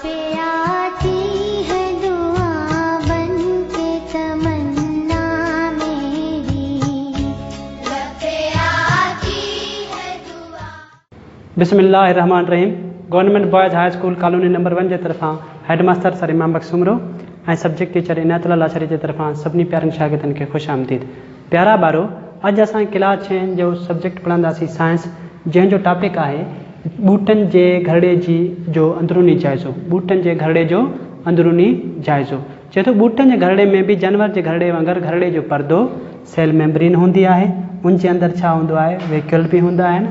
पे आती है दुआ बन के तमन्ना मेरी लब पे आती है दुआ. بسم الله الرحمٰن الرحيم government boys high school colony number one جي طرفان head master sir Imam Bakhsh Soomro ۽ subject teacher Inayat Ullah Lashari جي طرفان سڀني پيارن شاگردن کي خوش آمديد پيارا ٻارو اڄ اسان ڪلاس ڇهين جو سبجيڪٽ پڙهنداسين سائنس جنهن جو ٽاپڪ آهي ٻوٽن جي گهرڙي جي جو اندروني جائزو ٻوٽن جي گهرڙي جو اندروني جائزو چئي ٿو ٻوٽن جي گهرڙي ۾ به جانور جي گهرڙي وانگر گهرڙي جو پردو سيل ميمبرين هوندي آهي ان جي اندر ڇا هوندو آهي ويڪيول به هوندا آهن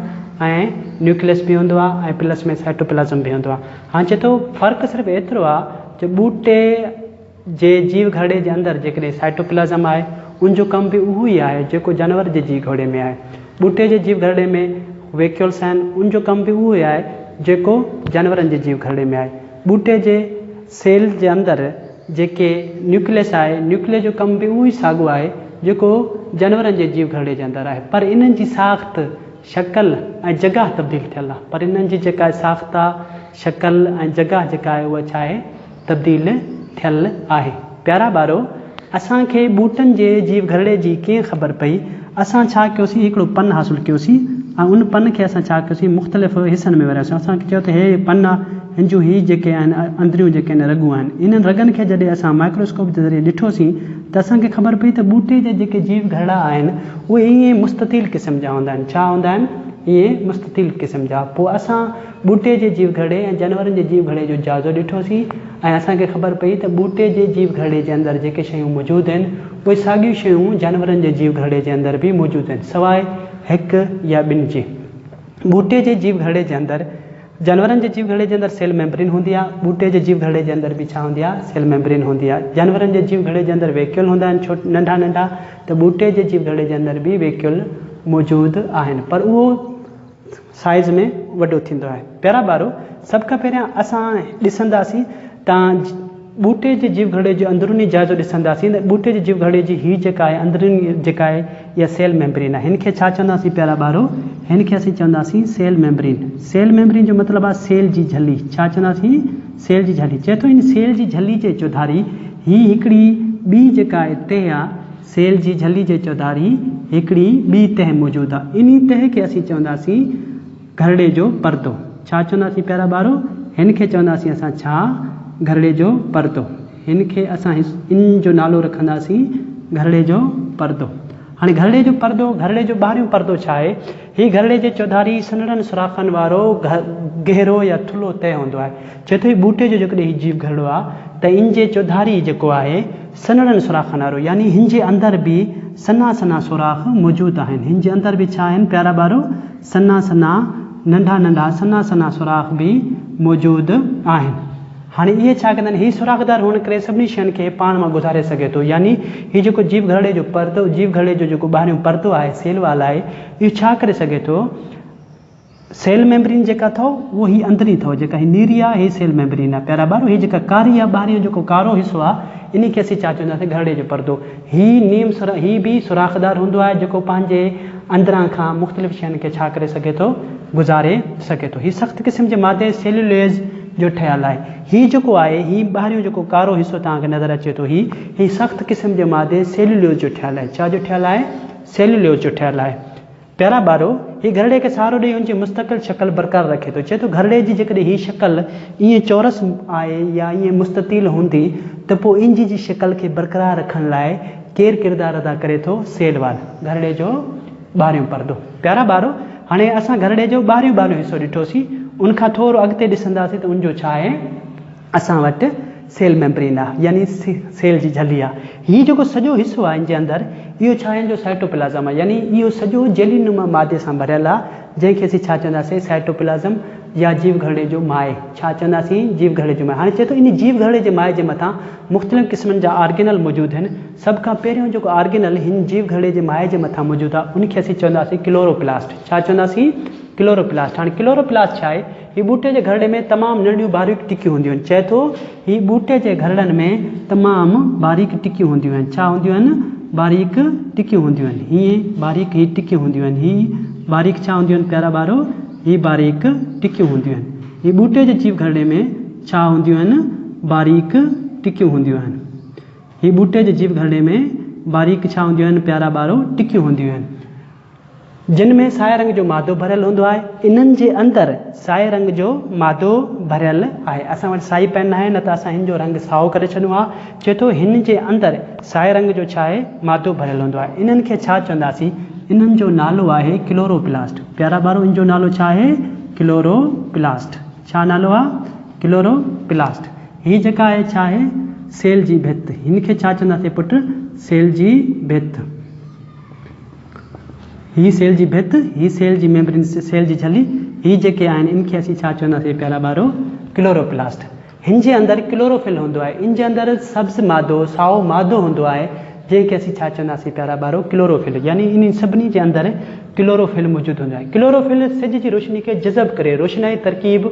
۽ نيوڪليس به هوندو آهي ۽ پلس ۾ سائٽوپلازم به هوندو آهي هاڻي چئي ٿو فرق صرف ايترو آهي جو ٻوٽي جي جيو گهرڙي جي اندر جيڪڏهن سائٽوپلازم آهي ان جو ڪم به اهو ئي آهي جيڪو جانور جي جيو گهرڙي ۾ آهي ٻوٽي جي جيو گهرڙي ۾ ويڪيولس آهن ان جو ڪم به اهو ئي آهي جيڪو جانورن جي جيو گهرڙي ۾ آهي ٻوٽي جي سيل جي اندر جيڪي نيوڪليس آهي، نيوڪليس جو ڪم به اهو ئي ساڳيو آهي جيڪو جانورن جي جيو گهرڙي جي اندر آهي پر انهن جي ساخت، شڪل ۽ جڳهه تبديل ٿيل آهي پر انهن جي جيڪا ساخت آهي، شڪل ۽ جڳهه جيڪا آهي اها ڇا آهي؟ تبديل ٿيل آهي. پيارا ٻارو! اسان کي ٻوٽن جي جيو گهرڙي جي ڪيئن خبر پئي؟ اسان ڇا ڪيوسين هڪڙو پن حاصل ڪيوسين ۽ ان پن کي اسان ڇا ڪيوسين مختلف حصن ۾ ورهايوسين اسان چيو ته هي پن آ هن جون هي جيڪي آهن اندريون جيڪي آهن رڳون آهن انهن رڳن کي جڏهن اسان مائڪروسڪوپ جي ذريعي ڏٺوسين ته اسان کي خبر پئي ته ٻوٽي جا جيڪي جيو گهرڙا آهن اهي ائين مستطيل قسم جا هوندا آهن ڇا هوندا آهن ائين مستطيل قسم جا پوء اسان ٻوٽي جي جيو گهرڙي ۽ جانورن جي جيو گهرڙي جو جائزو ڏٺوسين ۽ اسان کي خبر پئي ته ٻوٽي جي جيو گهرڙي جي اندر جيڪي شيون موجود آهن، اهي ساڳيون شيون جانورن جي جيو گهرڙي جي اندر به موجود آهن، سواء هڪ يا ٻن جي. ٻوٽي جي جيو گهرڙي جي اندر، جانورن جي جيو گهرڙي جي اندر سيل ميمبرين هوندي آهي، ٻوٽي جي جيو گهرڙي جي اندر به ڇا هوندي آهي؟ سيل ميمبرين هوندي آهي. جانورن جي جيو گهرڙي جي اندر ويڪيول هوندا آهن ڇوٽ ننڍا ننڍا ته ٻوٽي جي جيو گهرڙي جي اندر به ويڪيول موجود آهن پر اهو سائيز ۾ وڏو ٿيندو آهي. پيارا ٻارو! سڀ کان پهريان اسان ڏسنداسين ته ٻوٽي جي جيو گهرڙي جو اندروني جائزو ڏسنداسين ته ٻوٽي جي جيو گهرڙي جي هي جيڪا آهي اندروني جيڪا آهي اها سيل ميمبرين آهي. هن کي ڇا چونداسين پيارا ٻارو؟ هن کي اسين چونداسين سيل ميمبرين. سيل ميمبرين جو مطلب آهي سيل جي جهلي. ڇا چونداسين؟ سيل جي جهلي. چئي ٿو هن سيل جي جهلي جي چوڌاري هي هڪڙي ٻي جيڪا آهي تهه آهي سيل جي جهلي جي چوڌاري هڪڙي ٻي تهه موجود آ. انهي تهه کي اسين چونداسين گهرڙي جو پردو. ڇا چونداسين پيارا ٻارو؟ هن کي چونداسين اسان ڇا؟ گهرڙي جو پردو. هن کي اسان ان جو نالو رکنداسين گهرڙي جو پردو. هاڻي گهرڙي جو پردو، گهرڙي جو ٻاهريون پردو ڇا آهي؟ هي گهرڙي جي چوڌاري سنهڙن سوراخن وارو گهرو يا ٿلهو تهه هوندو آهي. چئي ٿو هي ٻوٽي جو جيڪڏهن هي جيو گهرڙو آهي ته ان جي چوڌاري جيڪو آهي سنهڙن سوراخن وارو يعني هن جي اندر به سنها سنها سوراخ موجود آهن. هن جي اندر به ڇا آهن پيارا ٻارو؟ سنها سنها ننڍا ننڍا سنها سنها سوراخ به موجود آهن. هاڻي اهي ڇا ڪندا آهن؟ هي سوراخدار هئڻ ڪري سڀني شين کي پاڻ مان گذاري سگهي ٿو. يعني هي جيڪو جيو گهرڙي جو پردو، جيو گهرڙي جو جيڪو ٻاهريون پردو آهي، سيل وال آهي، اهو ڇا ڪري سگهي ٿو؟ سيل ميمبرين جيڪا اٿو اهو هي اندرين اٿو، جيڪا هي نيري آهي هي سيل ميمبرين آهي. پيارا ٻارو هي جيڪا ڪاري آهي ٻاهريون جيڪو ڪارو حصو آهي انهي کي اسين ڇا چونداسين؟ گهرڙي جو پردو. هي نيم سرا هي به سوراخدار هوندو آهي جيڪو پنهنجي اندران کان مختلف شين کي ڇا ڪري سگهي ٿو؟ گذاري سگهي ٿو. هي سخت قسم جي مادي سيلوليز جو ٺهيل آهي. هي جيڪو آهي، هي ٻاهريون جيڪو ڪارو حصو توهان کي نظر اچي ٿو، هي، هي سخت قسم جي مادي سيلولوز جو ٺهيل آهي. ڇا جو ٺهيل آهي؟ سيلولوز جو ٺهيل آهي. پيارا ٻارو! هي گهرڙي کي سهارو ڏئي ان جي مستقل شڪل برقرار رکي ٿو. چئي ٿو گهرڙي جي جيڪڏهن هي شڪل ائين چورس آهي يا ائين مستطيل هوندي ته پوء ان جي جي شڪل کي برقرار رکڻ لاء ڪير ڪردار ادا ڪري ٿو؟ سيل وال، گهرڙي جو ٻاهريون پردو. پيارا ٻارو! هاڻي اسان گهرڙي جو ٻاهريون ٻاهريون حصو ڏٺوسين، ان کان ٿورو اڳتي ڏسنداسين ته ان جو ڇا آهي؟ اسان وٽ سيل ميمبرين آهي يعني سيل جي جهلي آهي. هي جيڪو سڄو حصو آهي ان جي اندر اهو ڇا آهي؟ ان جو سائٽوپلازم آهي يعني اهو سڄو جيلي نما مادي سان ڀريل آهي جنهن کي اسين ڇا چونداسين؟ سائٽوپلازم يا جيو گهرڙي جو مائع. ڇا چونداسين؟ جيو گهرڙي جو مائع. هاڻي چئي ٿو ان جيو گهرڙي جي مائع جي مٿان مختلف قسمن جا آرگينل موجود آهن. سڀ کان پهريون جيڪو آرگينل هن جيو گهرڙي جي مائع جي مٿان موجود آهي ان کي اسين چونداسين ڪلوروپلاسٽ. ڇا چونداسين؟ ڪلوروپلاسٽ. هاڻي ڪلوروپلاسٽ ڇا آهي؟ هي ٻوٽي جي گهرڙي ۾ تمام ننڍڙيون باريڪ ٽڪيون هونديون آهن. چئي ٿو هي ٻوٽي جي گهرڙن ۾ تمام باريڪ ٽڪيون هونديون آهن. ڇا هونديون آهن؟ باريڪ ٽڪيون هونديون آهن. هيئن باريڪ هي ٽڪيون هونديون آهن. هي باريڪ ڇا هونديون آهن پيارا ٻارو؟ هي باريڪ ٽڪيون هونديون آهن. هي ٻوٽي جي جيو گهرڙي ۾ ڇا هونديون آهن؟ باريڪ ٽڪيون هونديون آهن. هي ٻوٽي جي جيو گهرڙي ۾ باريڪ ڇا هونديون آهن پيارا ٻارو؟ ٽڪيون هونديون آهن. جن ۾ سائي رنگ جو مادو ڀريل هوندو آهي. انهن جي اندر سائي رنگ جو مادو ڀريل آهي. اسان وٽ سائي پين ناهي نه ته اسان هن جو رنگ سائو ڪري ڇڏيون ها. چئي ٿو هن جي اندر سائي رنگ جو ڇا آهي؟ مادو ڀريل هوندو آهي. انهن کي ڇا چونداسين؟ انهن جو نالو آهي ڪلورو پلاسٽ. پيارا ٻارو ان جو نالو ڇا آهي؟ ڪلورو پلاسٽ. ڇا نالو آهي؟ ڪلورو پلاسٽ. هي جيڪا آهي ڇا آهي؟ سيل جي ڀت. هن کي ڇا چونداسين پٽ؟ سيل جي ڀت. هي سيل جي ڀت، هي سيل جي ميمبرين، سيل جي جهلي، هي جيڪي آهن ان کي اسين ڇا چونداسين پيارا ٻارو؟ ڪلوروپلاسٽ. هن جي اندر ڪلوروفل هوندو آهي. ان جي اندر سبز مادو، سائو مادو هوندو آهي، جنهن کي اسين ڇا چونداسين پيارا ٻارو؟ ڪلوروفل. يعني انهن سڀني جي اندر ڪلوروفل موجود هوندو آهي. ڪلوروفل سج جي روشني کي جذب ڪري روشنائي ترڪيب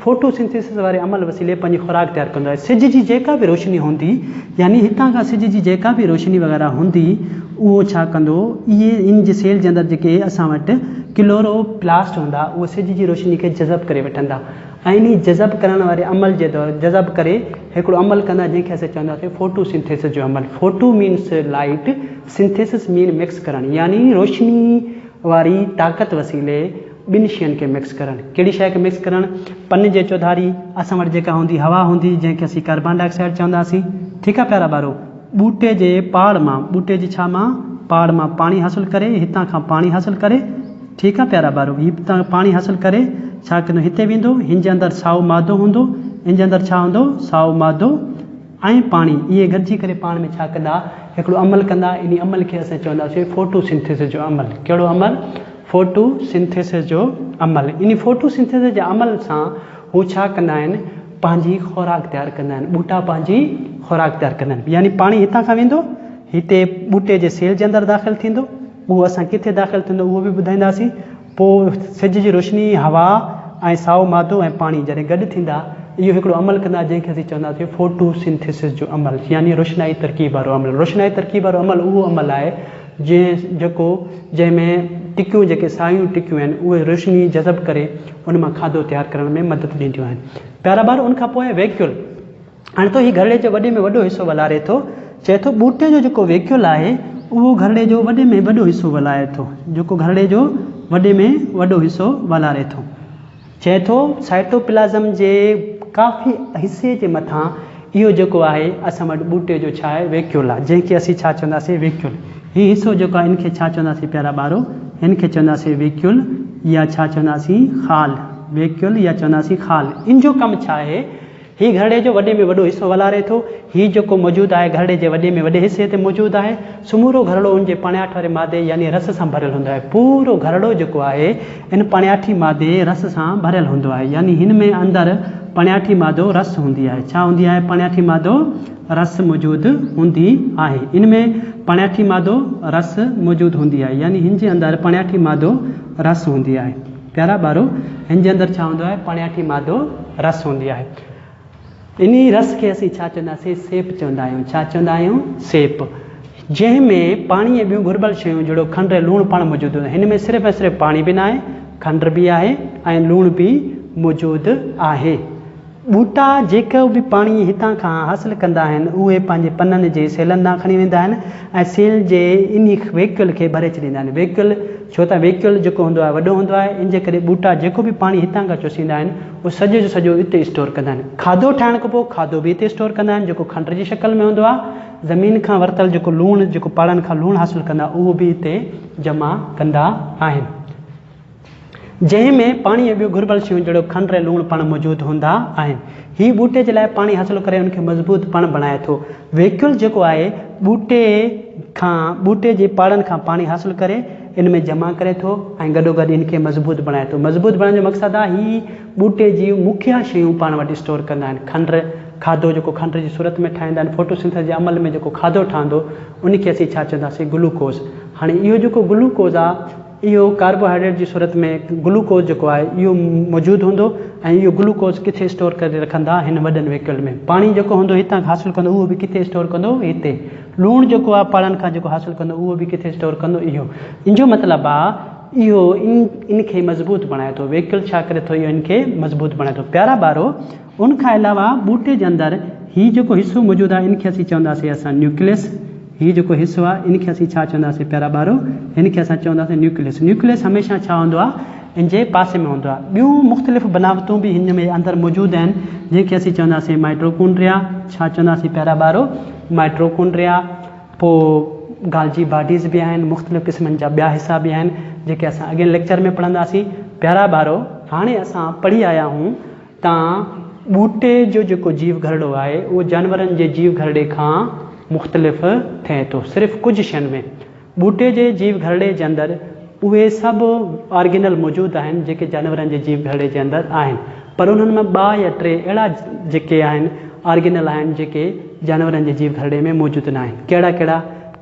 فوٽوسنٿيسس واري عمل وسيلي پنهنجي خوراڪ تيار ڪندو آهي. سج جي جيڪا به روشني هوندي يعني هتان کان سج جي جيڪا به روشني وغيره هوندي اهو ڇا ڪندو اهي ان جي سيل جي اندر جيڪي اسان وٽ ڪلورو پلاسٽ هوندا اهي سج جي روشني کي جذب ڪري وٺندا ۽ انهي جذب ڪرڻ واري عمل جي دور جذب ڪري هڪڙو عمل ڪندا جنهن کي اسين چونداسين فوٽو سنٿيسس جو عمل photo means light synthesis mean mix ڪرڻ يعني روشني واري طاقت وسيلي ٻن شين کي مڪس ڪرڻ. ڪهڙي شيء کي مڪس ڪرڻ؟ پن جي چوڌاري اسان وٽ جيڪا هوندي هوا هوندي جنهن کي اسين ڪاربان ڊاء آڪسائيڊ چونداسين. ٺيڪ آ پيارا ٻارو. ٻوٽي جي پاڙ مان، ٻوٽي جي ڇا مان؟ پاڙ مان پاڻي حاصل ڪري، هتان کان پاڻي حاصل ڪري، ٺيڪ آ پيارا ٻارو، هي هتان پاڻي حاصل ڪري ڇا ڪندو؟ هتي ويندو، هن جي اندر سائو مادو هوندو، هن جي اندر ڇا هوندو؟ سائو مادو. ۽ پاڻي، اهي گڏجي ڪري پاڻ ۾ ڇا ڪندا؟ هڪڙو عمل ڪندا، انهي عمل کي اسين چونداسين فوٽو سنٿيسس جو عمل. ڪهڙو عمل؟ فوٽو سنٿيسس جو عمل. انهي فوٽو سنٿيسس جي عمل سان هو ڇا ڪندا آهن؟ پنهنجي خوراڪ تيار ڪندا آهن. ٻوٽا پنهنجي خوراڪ تيار ڪندا آهن. يعني پاڻي هتان کان ويندو، هتي ٻوٽي جي سيل جي اندر داخل ٿيندو. اهو اسان ڪٿي داخل ٿيندو اهو به ٻڌائينداسين. پوء سج جي روشني، هوا ۽ سائو مادو ۽ پاڻي جڏهن گڏ ٿيندا، اهو هڪڙو عمل ڪندا جنهن کي اسين چونداسين فوٽو سنٿيسس جو عمل يعني روشنائي ترڪيب وارو عمل. روشنائي ترڪيب وارو عمل اهو عمل آهي جنهن جيڪو جنهن ۾ ٽڪيون جيڪي سايون ٽڪيون آهن اهي روشني جذب ڪري ان مان کاڌو تيار ڪرڻ ۾ مدد ڏينديون آهن. پيارا ٻار ان کان پوء ويڪيول. هاڻي ٿو هي گهرڙي جو وڏي ۾ وڏو حصو ولاري ٿو. چئي ٿو ٻوٽي جو جيڪو ويڪيول آهي اهو گهرڙي جو وڏي ۾ وڏو حصو ولاري ٿو. جيڪو گهرڙي جو وڏي ۾ وڏو حصو ولاري ٿو. چئي ٿو سائٽوپلازم جي ڪافي حصي جي مٿان اهو جيڪو آهي اسان وٽ ٻوٽي جو ڇا آهي ويڪيول آهي جنهن کي اسين ڇا چونداسين ويڪيول. هي حصو جيڪو آهي ان کي ڇا چونداسين پيارا ٻارو هن کي چونداسين ويڪيول يا ڇا چونداسين خال. ويڪيول يا چونداسين خال. ان جو ڪم ڇا آهي؟ هي گهرڙي جو وڏي ۾ وڏو حصو ولاري ٿو. هي جيڪو موجود آهي گهرڙي جي وڏي ۾ وڏي حصي تي موجود آهي. سمورو گهرڙو ان جي پاڻياٺ واري مادي يعني رس سان ڀريل هوندو آهي. پورو گهرڙو جيڪو آهي ان پاڻياٺي مادي رس سان ڀريل هوندو آهي يعني هن ۾ اندر پاڻياٺي مادو رس هوندي آهي. ڇا هوندي آهي؟ پاڻياٺي مادو رس موجود هوندي آهي. ان ۾ پاڻياٺي مادو رس موجود هوندي آهي يعني هن جي اندر پاڻياٺي مادو رس هوندي آهي. پيارا ٻارو! هن جي اندر ڇا هوندو آهي؟ پاڻياٺي مادو رس هوندي آهي. انهي رس کي اسين ڇا چونداسين؟ سيپ چوندا آهيون. ڇا چوندا آهيون؟ سيپ. جنهن ۾ پاڻي ۽ ٻيون گهربل شيون جهڙوڪ کنڊ ۽ لوڻ پڻ موجود هوندو آهي. هن ۾ صرف ۽ صرف پاڻي به ناهي، کنڊ به آهي ۽ لوڻ به موجود آهي. ٻوٽا جيڪو به پاڻي هتان کان حاصل ڪندا آهن، اهي پنهنجي پنن جي سيلن ڏانهن کڻي ويندا آهن ۽ سيل جي انهي ويڪيول کي ڀري ڇڏيندا آهن. ويڪيول، ڇو ته ويڪيول جيڪو هوندو آهي وڏو هوندو آهي، ان جي ڪري ٻوٽا جيڪو به پاڻي هتان کان چوسيندا آهن، اهو سڄو جو سڄو اتي اسٽور ڪندا آهن. کاڌو ٺاهڻ کان پوء کاڌو به اتي اسٽور ڪندا آهن، جيڪو کنڊ جي شڪل ۾ هوندو آهي. زمين کان ورتل جيڪو لوڻ، جيڪو پاڙن کان لوڻ حاصل ڪندا، اهو به اتي جمع ڪندا آهن. جنهن ۾ پاڻي ۽ ٻيون گهربل شيون جهڙوڪ کنڊ ۽ لوڻ پڻ موجود هوندا آهن. هي ٻوٽي جي لاء پاڻي حاصل ڪري ان کي مضبوط پڻ بڻائي ٿو. ويڪيول جيڪو آهي ٻوٽي کان ٻوٽي جي پاڙن کان پاڻي حاصل ڪري ان ۾ جمع ڪري ٿو ۽ گڏوگڏ ان کي مضبوط بڻائي ٿو. مضبوط بڻائڻ جو مقصد آهي هي ٻوٽي جي مکيه شيون پاڻ وٽ اسٽور ڪندا آهن. کنڊ، کاڌو جيڪو کنڊ جي صورت ۾ ٺاهيندا آهن فوٽوسنٿس جي عمل ۾ جيڪو کاڌو ٺهندو ان کي اسين ڇا چونداسين گلوڪوز. هاڻي اهو جيڪو گلوڪوز آهي اهو ڪاربوهائيڊريٽ جي صورت ۾ گلوڪوز جيڪو آهي اهو موجود هوندو ۽ اهو گلوڪوز ڪٿي اسٽور ڪري رکندا هن وڏن ويڪيول ۾ پاڻي جيڪو هوندو هتان کان حاصل ڪندو اهو به ڪٿي اسٽور ڪندو هتي لوڻ جيڪو آهي پاڙن کان جيڪو حاصل ڪندو اهو به ڪٿي اسٽور ڪندو اهو ان جو مطلب آهي اهو ان ان کي مضبوط بڻائي ٿو. ويڪيول ڇا ڪري ٿو؟ اهو ان کي مضبوط بڻائي ٿو. پيارا ٻارو! ان کان علاوه ٻوٽي جي اندر هي جيڪو حصو موجود آهي ان کي اسين چونداسين اسان نيوڪليس. هي جيڪو حصو آهي ان کي اسين ڇا چونداسين پيارا ٻارو؟ هن کي اسان چونداسين نيوڪليس. نيوڪليس هميشه ڇا هوندو آهي؟ ان جي پاسي ۾ هوندو آهي. ٻيون مختلف بناوتون به هن ۾ اندر موجود آهن جنهن کي اسين چونداسين مائٽوڪونڊريا. ڇا چونداسين پيارا ٻارو؟ مائٽوڪونڊريا. پوء گالجي باڊيز به آهن، مختلف قسمن جا ٻيا حصا به آهن جيڪي اسان اڳئين ليڪچر ۾ پڙهنداسين. پيارا ٻارو! هاڻي اسان پڙهي آيا آهيون ته ٻوٽي جو جيڪو جيو گهرڙو آهي اهو جانورن جي جيو گهرڙي کان مختلف ٿئي ٿو. صرف ڪجهه شين ۾ ٻوٽي جي جيو گهرڙي جي اندر اهي سڀ آرگينل موجود آهن جيڪي جانورن جي جيو گهرڙي جي اندر آهن پر انهن مان ٻه يا ٽي اهڙا جيڪي آهن آرگينل آهن جيڪي جانورن جي جيو گهرڙي ۾ موجود ناهن. ڪهڙا ڪهڙا؟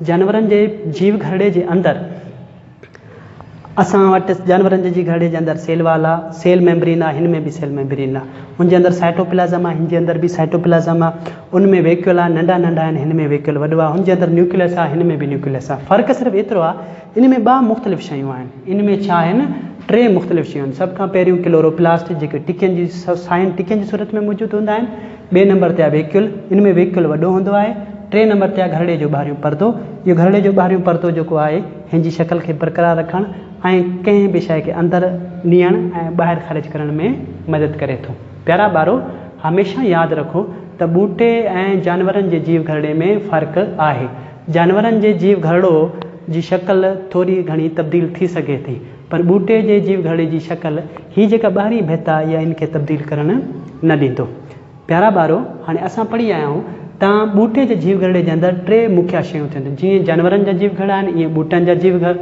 جانورن جي جيو گهرڙي جي اندر اسان وٽ جانورن جي جيو گهرڙي جي اندر سيل وال آ، سيل ميمبرين آ، هن ۾ به سيل ميمبرين آ. ان جي اندر سائٽوپلازم آ، هن جي اندر به سائٽوپلازم آ. ان ۾ ويڪيول آ، ننڍا ننڍا آهن، هن ۾ ويڪيول وڏو آ. هن جي اندر نيوڪليس آ، هن ۾ به نيوڪليس آ. فرق صرف ايترو آ، ان ۾ ٻه مختلف شيون آهن. ان ۾ ڇا آهن؟ ٽي مختلف شيون آهن. سڀ کان پهريون ڪلوروپلاسٽ جيڪي ٽڪين جي سائن ٽڪين جي صورت ۾ موجود هوندا آهن. ٻئي نمبر تي آهي ويڪيول، ان ۾ ويڪيول وڏو هوندو آهي. ٽئين نمبر تي آهي گهرڙي جو ٻاهريون پردو. اهو گهرڙي جو ٻاهريون پردو جيڪو آهي هن جي شڪل کي برقرار رکڻ ۽ ڪنهن به شيء کي اندر نيڻ ۽ ٻاهر خارج ڪرڻ ۾ مدد ڪري ٿو. پيارا ٻارو! هميشه ياد رکو ته ٻوٽي ۽ جانورن جي جيو گهرڙي ۾ فرق آهي. جانورن جي جيو گهرڙو جي شڪل ٿوري گهڻي تبديل ٿي سگهي ٿي پر ٻوٽي جي جيو گهرڙي جي شڪل هي جيڪا ٻاهرين ڀت آهي اها ان کي تبديل ڪرڻ نه ڏيندو. پيارا ٻارو! هاڻي اسان پڙهي آيا آهيون ته ٻوٽي جي جيو گهرڙي جي اندر ٽي مکيه شيون ٿين ٿيون. جيئن جانورن جا جيو گهرڙا آهن ايئن ٻوٽن جا جيو گهر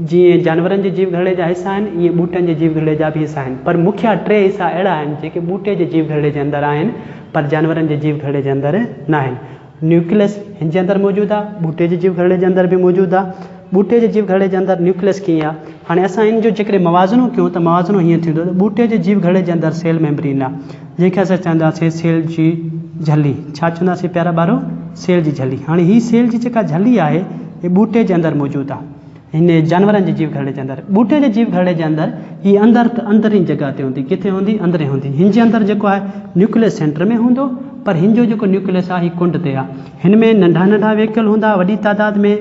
جيئن جانورن جي جيو گهرڙي جا حصا آهن ايئن ٻوٽن جي جيو گهرڙي جا به حصا آهن پر مکيه ٽي حصا اهڙا آهن جيڪي ٻوٽي جي جيو گهرڙي جي اندر آهن پر جانورن جي جيو گهرڙي جي اندر ناهن. نيوڪليس هن جي اندر موجود آ، ٻوٽي جي جيو گهرڙي جي اندر به موجود آ. ٻوٽي جي جيو گهرڙي جي اندر نيوڪليس ڪيئن آ؟ هاڻي اسان ان جو جيڪڏهن موازنو ڪيون ته موازنو هيئن ٿيندو ته ٻوٽي جي جيو گهرڙي جي اندر سيل ميمبرين آ، جنهن کي اسان چونداسين سيل جي جهلي. ڇا چونداسين پيارا ٻارو؟ سيل جي جهلي. هاڻي هي سيل جي جيڪا جهلي آهي، هي ٻوٽي جي اندر موجود آ. هن جانورن جي جيو گهرڙي جي اندر، ٻوٽي جي جيو گهرڙي جي اندر هي اندر ته اندرين جڳهه تي هوندي، ڪٿي هوندي؟ اندرين هوندي. هن جي اندر جيڪو آهي نيوڪليس سينٽر ۾ هوندو پر هن جو جيڪو نيوڪليس آهي هي ڪنڊ تي آهي. هن ۾ ننڍا ننڍا ويڪيول هوندا، وڏي تعداد ۾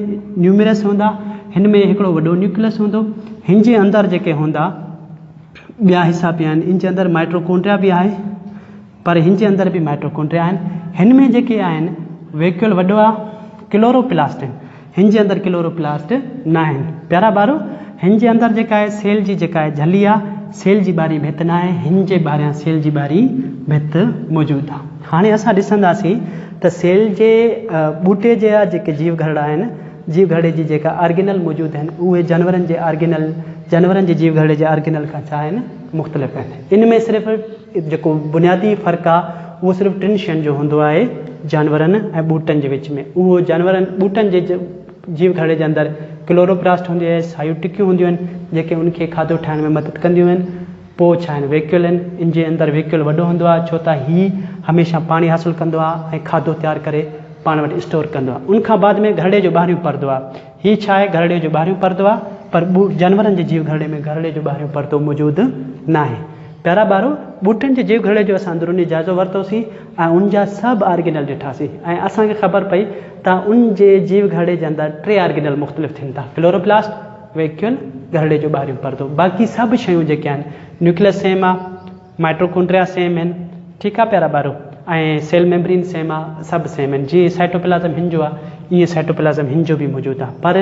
نيومرس هوندا. هن ۾ هڪڙو وڏو نيوڪليس هوندو. هن جي اندر جيڪي هوندا ٻيا حصا به آهن. ان جي اندر مائٽوڪونڊريا به آهي. پر هن جي اندر به مائٽوڪونڊريا آهن. هن ۾ جيڪي آهن ويڪيول وڏو آهي، ڪلوروپلاسٽ آهن. هن جي اندر ڪلوروپلاسٽ ناهن. پيارا ٻارو! هن جي اندر جيڪا آهي سيل جي جيڪا آهي جهلي آهي، سيل جي ٻاهرين ڀت ناهي، هن جي ٻاهريان سيل جي ٻاهرين ڀت موجود آهي. هاڻي اسان ڏسنداسين ته سيل جي ٻوٽي جا جيڪي جيو گهرڙا آهن، جيو گهرڙي جي جيڪا آرگينل موجود آهن، اهي جانورن جي آرگينل جانورن جي جيو گهرڙي جي آرگينل کان ڇا آهن؟ مختلف آهن. ان ۾ صرف جيڪو بنيادي فرق آ اهو صرف ٽن شين جو هوندو آهي جانورن ۽ ٻوٽن جي وچ ۾ اهو جانورن ٻوٽن جي جيو گهرڙي جي اندر ڪلوروپلاسٽ هوندي آهي سايون ٽڪيون هونديون آهن جيڪي ان کي کاڌو ٺاهڻ ۾ مدد ڪنديون آهن پوء ڇا آهن ويڪيول آهن ان جي اندر ويڪيول وڏو هوندو آهي ڇو ته هي هميشه پاڻي حاصل ڪندو آهي ۽ کاڌو تيار ڪري پاڻ وٽ اسٽور ڪندو آهي ان کان بعد ۾ گهرڙي جو ٻاهريون پردو آهي هي ڇا آهي گهرڙي جو ٻاهريون پردو آهي پر جانورن جي جيو گهرڙي ۾ گهرڙي جو ٻاهريون پردو موجود ناهي. پيارا ٻارو! ٻوٽن جي جيو گهرڙي جو اسان اندروني جائزو ورتوسين ۽ ان جا سڀ آرگينل ڏٺاسين ۽ اسان کي خبر پئي ته ان جي جيو گهرڙي جي اندر ٽي آرگينل مختلف ٿين ٿا، ڪلوروپلاسٽ، ويڪيول، گهرڙي جو ٻاهريون پردو. باقي سڀ شيون جيڪي آهن، نيوڪليس سيم آ، مائٽوڪونڊريا سيم آهن، ٺيڪ آ پيارا ٻارو ۽ سيل ميمبرين سيم آ سڀ سيم آهن جيئن سائٽوپلازم هن جو آ ايئن سائٽوپلازم هن جو به موجود آ پر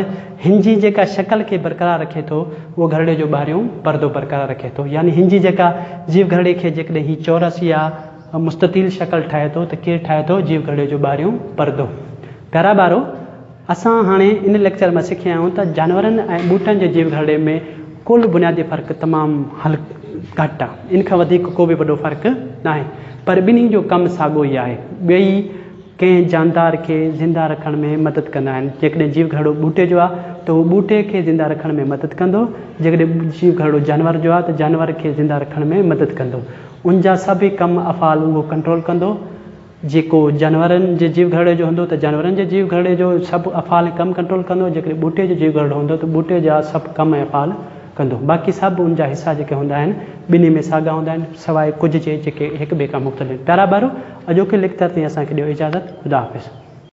هن جي جيڪا شڪل کي برقرار رکي ٿو اهو گهرڙي جو ٻاهريون پردو برقرار رکي ٿو يعني هن جي جيڪا جيو گهرڙي کي جيڪڏهن هي چورس يا مستطيل شڪل ٺاهي ٿو ته ڪير ٺاهي ٿو جيو گهرڙي جو ٻاهريون پردو پيارا ٻارو اسان هاڻي ان ليڪچر مان سکيا آهيون ته جانورن ۽ ٻوٽن جي جيو گهرڙي ۾ ڪل بنيادي فرق تمام هلڪو گهٽ آهي. ان کان وڌيڪ ڪو به وڏو فرق ناهي. پر ٻنهي جو ڪم ساڳيو ئي آهي. ٻئي ڪنهن جاندار کي زنده رکڻ ۾ مدد ڪندا آهن. جيڪڏهن جيو گهرڙو ٻوٽي جو آهي ته اهو ٻوٽي کي زنده رکڻ ۾ مدد ڪندو. جيڪڏهن جيو گهرڙو جانور جو آهي ته جانور کي زنده رکڻ ۾ مدد ڪندو. ان جا سڀ ئي ڪم افعال اهو ڪنٽرول ڪندو. جيڪو جانورن جي جيو گهرڙي جو هوندو ته جانورن جي جيو گهرڙي جو سڀ افعال ۽ ڪم ڪنٽرول ڪندو، جيڪڏهن ٻوٽي جو جيو گهرڙو هوندو ته ٻوٽي جا سڀ ڪم ۽ افعال ڪندو. باقي سڀ ان جا حصا جيڪي هوندا آهن ٻنهي ۾ ساڳا هوندا آهن سواء ڪجهه جي جيڪي هڪ ٻئي کان مختلف آهن. پيارا ٻارو اڄوڪي ليڪچر تائين اسان کي ڏيو اجازت. خدا حافظ.